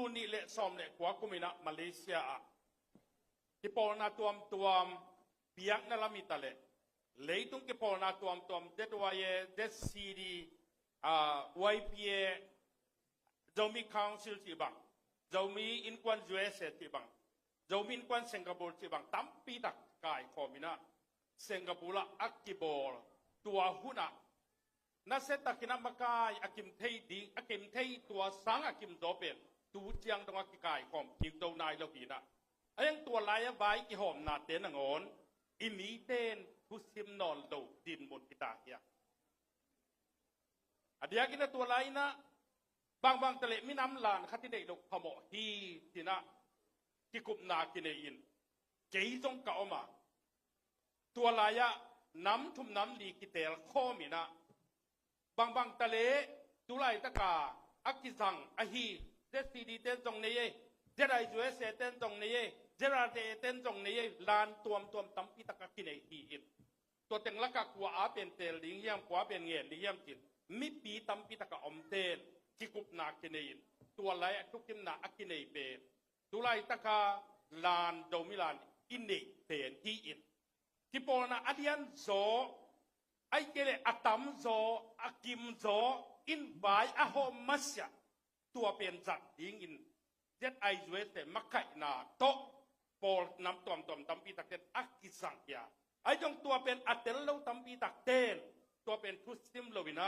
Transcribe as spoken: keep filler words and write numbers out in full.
nih le sawm le kua kum in ah Malaysia ah kipawlna tuamtuam biakna lam hi ta leh, leitung kipawlna tuamtuam Z Y A, Z C D, ah, Y P A, Zomi Council cih bang, Zomi Innkuan U S A cih bang, Zomi Innkuan Singapore cih bang tampi tak kaikhawm in ah Singapore ah a kibawl, tua hun ah nasia takin ah makai a kim thei ding, a kim thei, tua sang a kim zaw pen tu ciang dong a kikaikhawm kik zo nai lo hi in ah, a hiang tua lai a vai kihawmnate nangawn i mite in thusim nawn lo dinmun hi ta hi a. A diakin ah tua lai in ah bangbang ta leh minam lan khat i neih loh phamawh hi ci in ah kikupna kinei in, kei zong ka om a, tua lai ah nam thum nam li kiteel khawm in ah bangbang ta leh tu laitaka a kizang ahi Z C D ten zong nei ei, Z I U S A ten zong nei ei, Z R A ten zong nei ei, lan tuamtuam tampi tak a kinei hi in, tua teng lakah kua a pen teel ding hiam, kua a pen ngen ding hiam ci in mipi tampi tak a om ten kikupna kinei in, tua lai a thukimna a kinei pen tu laitaka lan, Zomi lan i neih pen hi in, kipawlna a lian zaw, ahih kei leh a tam zaw, a kim zaw in vai a hawm masiah, tua pen zat dingin Z I U S A makaihna tawh pawl nam tuamtuam tampi tak ten a kizang hi a. Ahi zong tua pen a tel lo tampi tak ten tua pen thusim lo in ah